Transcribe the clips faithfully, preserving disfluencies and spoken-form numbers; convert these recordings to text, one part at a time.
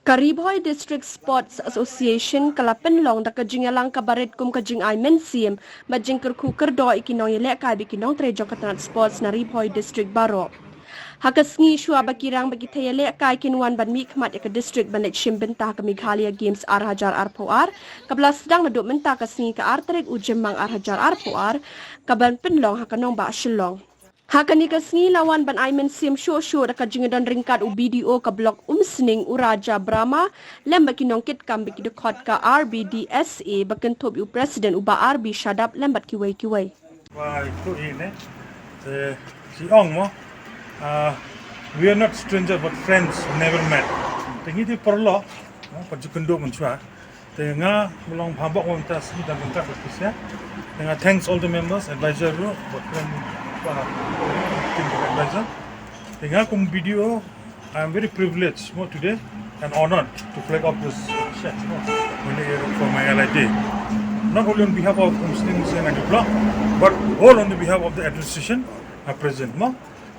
Ka Ri Bhoi District Sports Association ka la pynlong da ka jingïalang kaba rit kum ka jingai mynsiem bad jingkyrkhu kyrdoh ïa ki nongïalehkai bad ki nongtrei jong ka tnat sports na Ri Bhoi District baroh. Ha ka sngi shuwa ba ki rang bad ki thei ïalehkai kin wan ban mihkhmat ïa ka district ban leit shim bynta ha ka Meghalaya Games ar hajar arphew ar, kaba la sdang naduh mynta ka sngi ka ar tarik u Jymmang ar hajar arphew ar, kaban pynlong ha ka nongbah Shillong. Ha kane ka sngi la wan ban ai mynsiem shuh shuh da ka jingdon ryngkat u B D O ka Block Umsning u Raja Brahma, lem bad ki nongkitkam bad ki dkhot ka R B D S A ba kynthup ïa u President u Bah R B Shadap lem bad kiwei kiwei. Wah, itu ini. Eh, si ong mo. Uh, we are not stranger but friends who never met. Te ngi ti paralok, mo, pat ju kynduh mynshuwa. Te nga long phabok mynta sngi dang ryngkat bad pisa. Te nga thanks all the members, advisor ruh, bad friend, uh, team advisor. Te nga kum B D O, I am very privileged mo today and honored to flag off this, uh, shed, mo, for Meghalaya Day. Not only on behalf of Umsning Musang Block, but all on the behalf of the administration are present mo.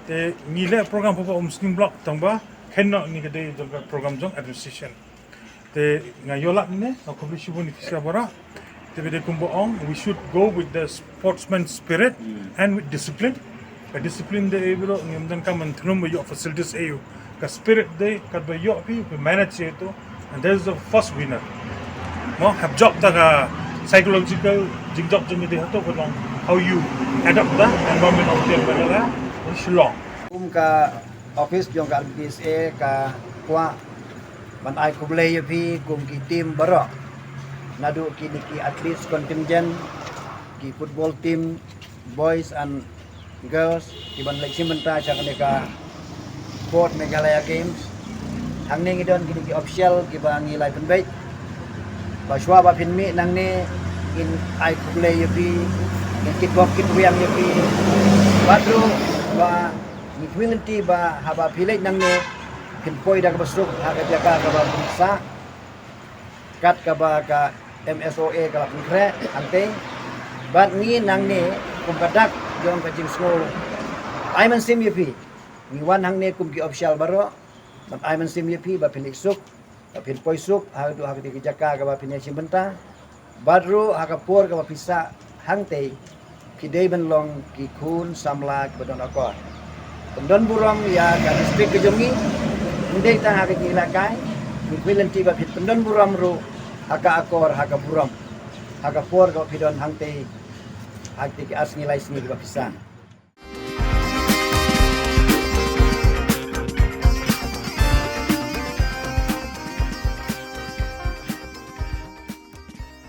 Te ngi leh program papa Umsning Block tang ba kynnoh ngi ka dei jong ka program jong administration. Te nga ïoh lad ne, nga khublei shibun ïa phi sa baroh. Te bad kumba ong, we should go with the sportsman spirit and with discipline. Ka discipline de ei bro, ngim donkam ban thnum ba ïoh facilities ei. Ka spirit de katba ïoh phi, phi manage ïa to. And that is the first winner. Mo, hap jop ta ka psychological jingjop jong ngi de hato ka long how you adapt the environment of the Meghalaya in Shillong. Kum ka office jong ka R B D S A ka kwah ban ai khublei ïa phi kum ki team baroh. Naduh kine ki athletes contingent, ki football team, boys and girls, ki ban leit shim bynta sha kane ka fourth Meghalaya Games. Hangne ngi don kine ki official kiba ngi la pynbeit. Ba shuwa ba phin mih nangne ngin ai khublei ïa phi, ngin kit bok kit wiang ïa phi. Bad ruh ba ngi kyrmen lynti ba haba phi leit nangne phin poi da kaba suk ha ka jaka kaba phin sah. Kat kaba ka M S O A ka la pynkhreh hangtei. Bad ngi nangne kum ka dak jong ka jingsngew ai mynsiem ïa phi. Ngi wan hangne kum ki official baroh ban ai mynsiem ïa phi ba phin leit suk, ba phin poi suk haduh ha katei ka jaka kaba phin ïa shim bynta. Bad ruh ha ka por kaba phi sah hangtei, phi dei ban long ki khun samla kiba don akor. Pyndon burom ïa ka district ka jong ngi, ym dei tang ha ka jingïalehkai, ngi kyrmen lynti ba phi pyndon burom ruh ha ka akor, ha ka burom, ha ka por kaba phi don hangtei, ha katei ki ar sngi lai sngi kiba phi sah.